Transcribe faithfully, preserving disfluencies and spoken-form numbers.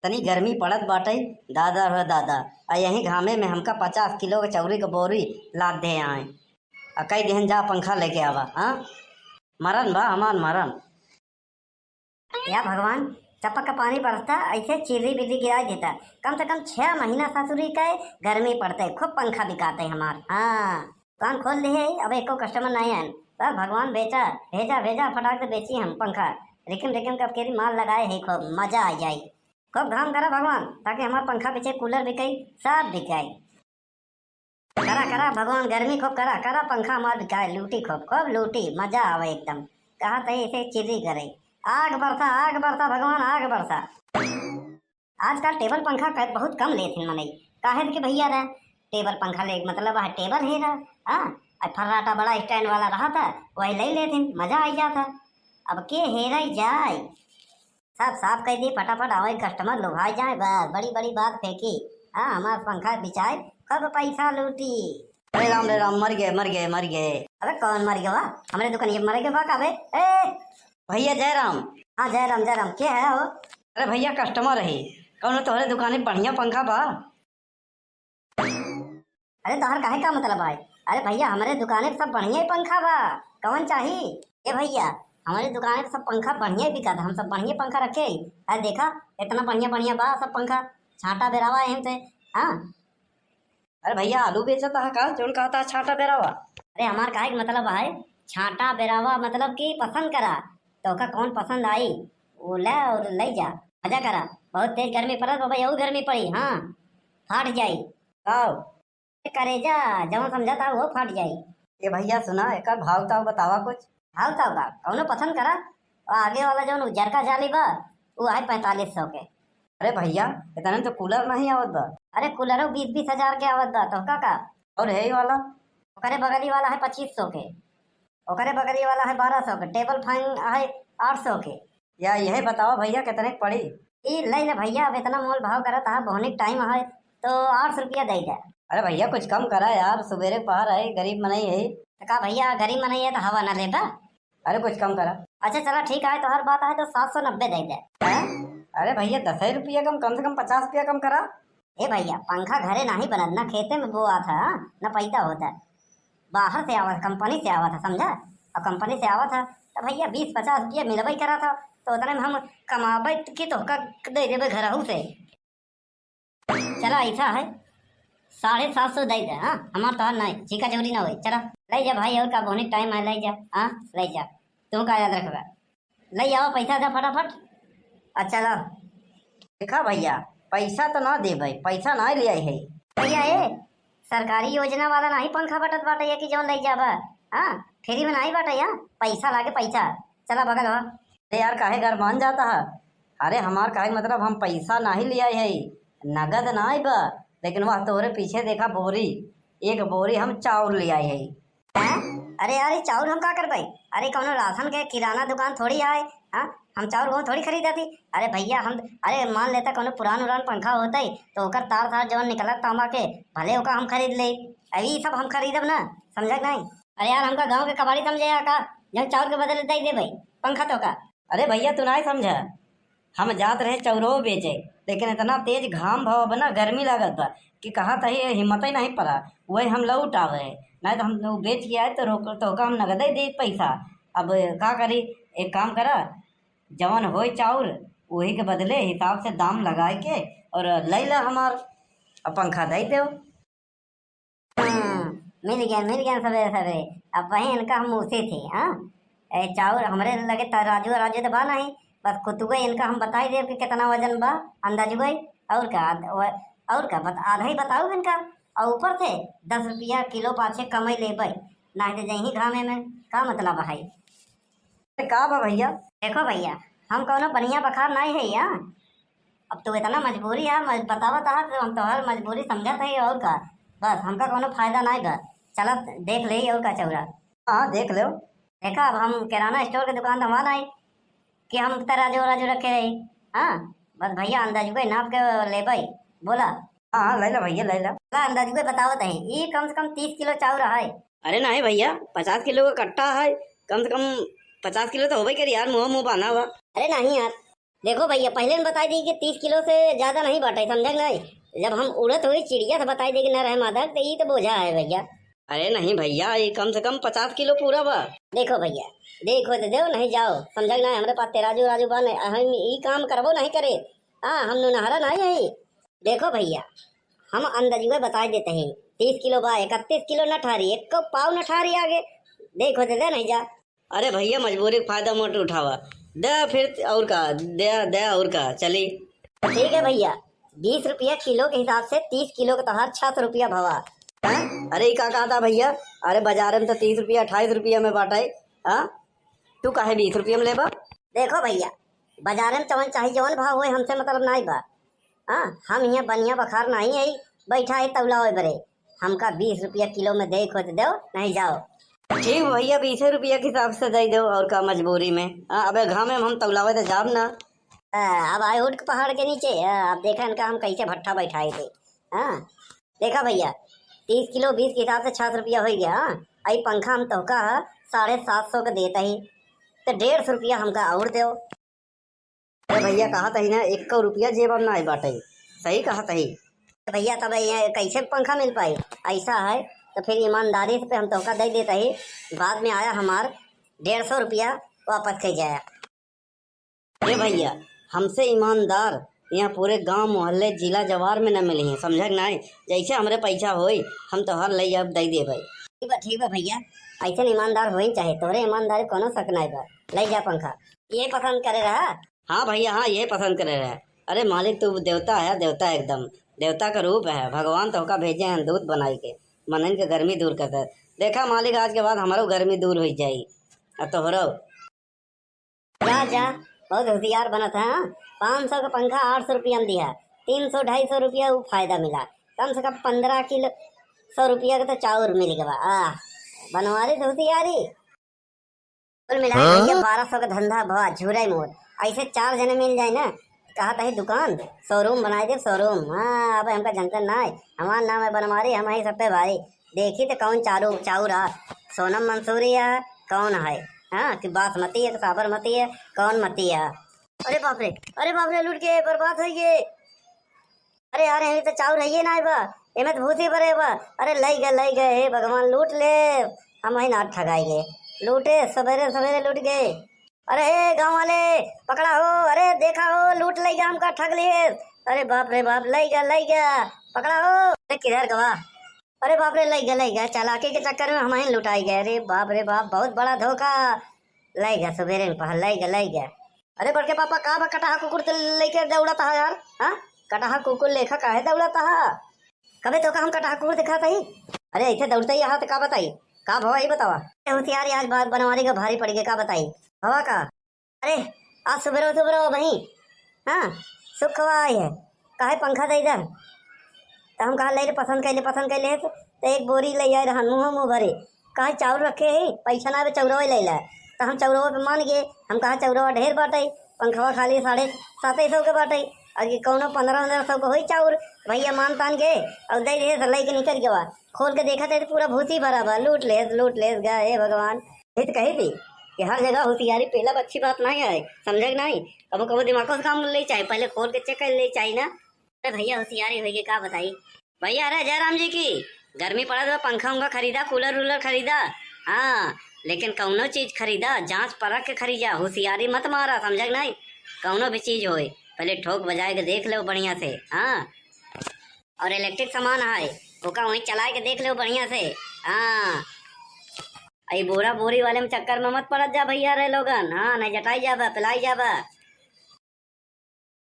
तनी गर्मी पड़त बाटे, दादा रे दादा। आ यही घामे में हमका पचास किलो के चौरी के बोरी लाद दे आए। आ कह दिहन, "जा पंखा लेके आवा।" हाँ, मरन बा हमार मरन। या भगवान, चपक के पानी बरसता, ऐसे चिर्री बिर्री गिराइ देता। कम से कम छह महीना ससुरी के गर्मी पड़ते, खूब पंखा बिकाते हमार। हाँ, दुकान खोल दिहे, अब एको customer नहीं आयन। बस भगवान बेचा, भेजा, भेजा, फटाक से बेची हम पंखा। रिकिम रिकिम के अब केरी माल लगाए है, खूब मजा आ जाई। खूब घाम करा भगवान, ताकि हमार पंखा बिचे, cooler बिकाई, सब बिकाई। करा, करा भगवान, गर्मी खूब करा, करा पंखा हमार बिकाए, लूटी खूब, खूब लूटी, मजा आवे एकदम। कहा तही ऐसे चिर्री करे। आग बरसा, आग बरसा भगवान, आग बरसा। आजकल टेबल पंखा क-, बहुत कम लेत हैं मनई। काहे कि भैया रे, टेबल पंखा ले मतलब है टेबल हेरा, हाँ, और फर्राटा बड़ा stand वाला रहा था, वही ले लेत हैं, मजा आई जाता। अब के हेरा जाए। सब साफ कइ दी फटाफट, आवे customer लुभाई जाए, बस बड़ी बड़ी बात फेंकी। हाँ, हमार पंखा बिचाए, खूब पैसा लूटी। अरे राम रे राम, मर गए, मर गए, मर गए। अबे कौन मर गया बा? हमरे दुकान ये मर गया बा का बे? ए! भैया जय राम। हाँ जय राम, जय राम। के है हो? अरे भैया customer है, कौनो तोहरे दुकाने बढ़िया पंखा बा? अरे तोहर काहे का मतलब है? अरे भैया, हमरे दुकाने पे सब बढ़िया ही पंखा बा, कौन चाही? ए भैया, हमरे दुकाने पे सब पंखा बढ़िया ही बिकात, हम सब बढ़िया पंखा रखे ही। अरे देखा, इतना बढ़िया बढ़िया बा सब पंखा, छांटा बेरावा एहन से। हाँ। अरे भैया, आलू बेचत है का, जौन कहता है छांटा बेरावा? अरे हमार काहे के मतलब है, छांटा बेरावा मतलब कि पसंद करा, तोहका कौन पसंद आई, वो ले और ले जा, मजा करा। बहुत तेज गर्मी पड़त बा भाई, और गर्मी पड़ी, हाँ, फाट जाई। आओ। करेजा, जवन समझा था वो फट जाई। ए भैया सुना, एकर भाव ताव बतावा कुछ। भाव ताव का? कौनो पसंद करा। और आगे वाला जवन उजरका जाली बा, वो है पैंतालीस सौ के। अरे भैया, इतने में तो cooler नहीं आवत बा। अरे कूलरो बीस बीस हजार के आवत बा, तो का का? और है ही वाला? ओकरे बगली वाला है पच्चीस सौ के, ओकरे बगली वाला है बारह सौ के, टेबल फैन है आठ सौ के। या यही बतावा भैया, कितने के पड़ी? ई ले ले भैया, अब इतना मोल भाव करत हा, बोहनी के टाइम है, तो आठ सौ रुपया दे दे। अरे भैया, कुछ कम करा यार, सुबेरे पहर है, गरीब मनई है। तो का भैया, गरीब मनई है तो हवा ना लेबा? अरे कुछ कम करा। अच्छा चला ठीक है, तोहर बात है तो सात सौ नब्बे दे दे। हैं? अरे भैया, दस ही रुपया कम, कम से कम पचास रुपया कम करा। ए भैया, पंखा घरे नाही बनत, ना खेते में बोआ था, ना पैदा होता, बाहर से आवा, कंपनी से आवा था, समझा? और कंपनी से आवा था तो भैया बीस पचास रुपया मिलबे करा था, तो उतने में हम कमाबे की तोहका दे देबे घरहू से। चला ऐसा है, साढ़े सात सौ दे दे, हाँ, हमार तोहार नहीं, चीका चोरी ना होई। चला ले जा भाई, और का बोहनी टाइम है, ले जा, हाँ ले जा, तू का याद रखबा। ले आओ पैसा दे फटाफट। अच्छा ला। देखा भैया, पैसा तो ना देबे, पैसा ना ले आई है। भैया ए, सरकारी योजना वाला नाही पंखा बटत बाटे ये कि जौन ले जाबा, हाँ, फ्री में नाही बाटे यहाँ, पैसा लागे पैसा। चला बगल हो। अरे यार, काहे गरमान जाता है? अरे हमार काहे मतलब, हम पैसा नाही ले आई है, नगद नाही बा, लेकिन वह तोहरे पीछे देखा बोरी, एक बोरी हम चाउर ले आई है। हैं? अरे यार, ये चाउर हम का करबै? अरे, कौनो राशन के किराना दुकान थोड़ी आए, हाँ? हम चाउर वो थोड़ी खरीदती। अरे भैया, हम, अरे, मान लेता कौनो पुरान उरान पंखा होतै, तो ओकर तार सार जौन निकलत तांबा के, भले ओका हम खरीद ले। अभी सब हम खरीदब ना, समझा कि नहीं? अरे यार, हमका गाँव के कबाड़ी समझे या का, जौन चाउर के बदले दे देबै पंखा तो का? अरे भैया, तू नहीं समझा, हम जात रहे चौरो बेचे, लेकिन इतना तेज घाम भवा बा ना, गर्मी लागत बा कि कहा तही हिम्मत ही नहीं पड़ा, वही हम लौट आवे। नहीं तो हम वो बेच के आए तो रोक, तो का हम नगदे दे पैसा। अब का करी, एक काम करा, जवन होए चाउर वही के बदले हिसाब से दाम लगाए के और ले ला हमार, अब पंखा दे दो। हाँ, मिल गया, मिल गया सबेरे सबेरे। अब वही इनका हम मूसे थे, हाँ? ए, चाउर हमरे लगे तराजू वराजू तो बा नहीं, बस कुतुए इनका हम बताई देब कि कितना वजन बा, अंदाजुए। और का, आध-, व-, और का, बत-, आधा ही बताऊ इनका। और ऊपर से दस रुपया किलो पाछे कमई लेबै, नहीं तो जहीं घामे में का मतलब है? अरे का बा भैया? देखो भैया, हम कौनो बनिया बखार नहीं है या। अब तू इतना मजबूरी है, मज-, बतावत है तो हम तोहर मजबूरी समझत है और का। बस हमका कौनो फायदा नहीं बा। चलत देख ले और का चौरा। हाँ, देख लो। देखा, अब हम किराना स्टोर के दुकान तो हमारा है कि हम तराजू वराजू रखे रही। हाँ, बस भैया अंदाजुए नाप के लेबै। बोला। हाँ, हाँ, ले ला भैया, ले ला। ला, अंदाजुए बतावत है, ये कम से कम तीस किलो चाउर है। अरे नहीं भैया, पचास किलो का कट्टा है, कम से कम पचास किलो तो होबे करी यार, मुँह मुँह बांधा हुआ। अरे नहीं यार, देखो भइया, पहिले न बताइ दी कि तीस किलो से ज्यादा नहीं बाटे, समझा कि नहीं? जब हम उड़त हुई चिड़िया से बताइ दी कि न रहे मादक, तो ई तो बोझा है भइया। अरे नहीं भइया, ये कम से कम पचास किलो पूरा बा। देखो भइया, देखो तो देव, नहीं जाओ, समझा कि नहीं? हमरे पास तेराजू राजू बा नहीं, हम ई काम करबो नहीं करे। हाँ, हम नुनहरा नहीं है। देखो भइया, हम अंदाजुए बताइ देते हैं, तीस किलो बा, इकतीस किलो न ठहरी, एक पाव न ठहरी आगे। देखो तो दे, नहीं जा। अरे भइया, मजबूरी के फायदा मत उठावा, दे फिर, और का, दे दे, और का, चली। ठीक है भइया, बीस रुपया किलो के हिसाब से तीस किलो के तोहार छह सौ रुपया भवा। हैं? अरे, ई का कहता भइया? अरे, बाजार में तो तीस रुपया, अट्ठाईस रुपया में बाटे। हाँ, तू काहे बीस रुपया में लेबा? देखो भइया, बाजार में जवन चाही, जवन भाव होए, हमसे मतलब नाई बा। हाँ, हम यहाँ बनिया बखार नाई है, बैठा है तौला होए बरे। हमका बीस रुपया किलो में दे खोज दो, नहीं जाओ। ठीक भइया, बीसे रुपया के हिसाब से दे दो, और का मजबूरी में। हाँ, अबे घामे में हम तौलावे तो जाब ना। हाँ, अब आए ऊँट के पहाड़ के नीचे, हाँ, अब देखा इनका हम कैसे भट्ठा बैठाए थे। हाँ, देखा भइया, तीस किलो बीस के हिसाब से छह सौ रुपया होइ गया। हाँ, आई पंखा हम तोहका है साढ़े सात सौ के देता ही, तो डेढ़ सौ रुपया हमका और दो। अरे भइया, कहत ही ना, एक्को रुपया जेब में नाई बाटे। सही कहत ही। तो भइया, तब ये कैसे पंखा मिल पाई? ऐसा है तो फिर ईमानदारी से पे हम तोहका दे देता ही, बाद में आया हमार डेढ़ सौ रुपया वापस कर जाया। ए भइया, हमसे ईमानदार यहाँ पूरे गांव, मोहल्ले, जिला, जवार में न मिली हैं, समझा कि नाई? जैसे हमरे पैसा होई, हम तोहर ले जाब, दे देबै। ठीक बा, ठीक बा भइया, ऐसे ईमानदार होई चाहे, तोहरे ईमानदारी कोनो शक नाई बा। ले जा पंखा। ये पसंद करे रहा? हाँ भइया, हाँ, ये पसंद करे रहा। अरे मालिक, तू देवता है, देवता एकदम, देवता का रूप है। भगवान तोहका भेजे हैं दूत बनाई के, मनन के गर्मी दूर कर दे। देखा मालिक, आज के बाद हमरो गर्मी दूर हो जाई, आ तोहरो। जा, जा, बहुत होशियार बनत है, हाँ? पाँच सौ का पंखा आठ सौ रुपया में दिया, तीन सौ, ढाई सौ रुपया उ फायदा मिला, कम से कम पन्द्रह किलो, सौ रुपया के तो चाउर मिल गवा। आह, बनवारी से होशियारी। कुल मिला के हाँ? भइया, बारह सौ का धंधा भवा, झूरे मोर। ऐसे चार जने मिल जाए ना, कहत ही दुकान, showroom बनाई देब, showroom। हाँ, अब हमका जनता ना है, हमार नाम है बनवारी, हम ही सब पे भारी। देखी तो कौन चारू, चाउर है, सोनम मंसूरी है, कौन है, हाँ, कि बासमती है, कि साबरमती है, कौन मती है। अरे बाप रे, अरे बाप रे, लूट के बर्बाद हो गए। अरे यार, एमे तो चाउर है ये ना बा, एमे तो भूसी भरे बा। अरे लई गए, लई गए, हे भगवान, लूट ले, हम ही ना ठगाई गए, लूटे सवेरे सवेरे लूट गए। अरे हे गाँव वाले, पकड़ा हो, अरे देखा हो, लूट लई गया हमका, ठग लिए। अरे बाप रे बाप, लई गया, लई गया, पकड़ा हो। अरे किधर गवा? अरे बाप रे, लई गया, लई गया, चालाकी के चक्कर में हम ही लुटाई गए। अरे बाप रे बाप, बहुत बड़ा धोखा। लई गया, सुबेरे में पहल लई गया, लई गया। अरे बड़के पापा, का बा कटहा कुकुर ते लेके दौड़त हा यार? हाँ, कटहा कुकुर लेखा काहे दौड़त हा? कबे तोका हम कटहा कुकुर दिखात ही? अरे ऐसे दौड़ते ही आहा तो का बताई, का भवा ई बतावा। ए होशियारी, आज बात बनवारी का भारी पड़ गई, का बताई भवा का? अरे आज सुबेरो सुबेरो बही, हाँ, सुखवा आई है, काहे पंखा दे दे। तो हम कहा ले ले, पसंद कर ले, पसंद कर ले, तो एक बोरी ले आए रहन, मुँह मुँह भरे। कहा चाउर रखे ही, पैसा ना बे, चौरवा ले ला। तो हम चौरवा पे मान गए, हम कहा चौरवा ढेर बाटे, पंखवा खाली साढ़े सात सौ के बाटे, और ये कौनो पन्द्रह पन्द्रह सौ के होई चाउर। भइया मान तान गए और दे दे, तो लेके निकल गवा। खोल के देखा तो पूरा भूसी भरा बा, लूट लेस, लूट लेस गा, हे भगवान। हित कही थी कि हर जगह होशियारी पेला अच्छी बात नहीं है, समझे कि नहीं? कबो कबो दिमागो से काम ले चाही, पहले खोल के check कर ले चाही ना। अरे भइया, होशियारी होई के का बताई? भइया, अरे जयराम जी की गर्मी पड़त बा, पंखा उंखा खरीदा, cooler वूलर खरीदा, हाँ, लेकिन कौनो चीज खरीदा, जांच परख के खरीदा, होशियारी मत मारा, समझा कि नहीं? कौनो भी चीज होए, पहले ठोक बजाए के देख लो बढ़िया से, हाँ। और electric सामान है, ओका वहीं चलाए के देख लो बढ़िया से, हाँ। ई बोरा बोरी वाले में चक्कर में मत पड़त जा भइया रे लोगन, हाँ, नहीं जटाई जाबा, पिलाई जाबा।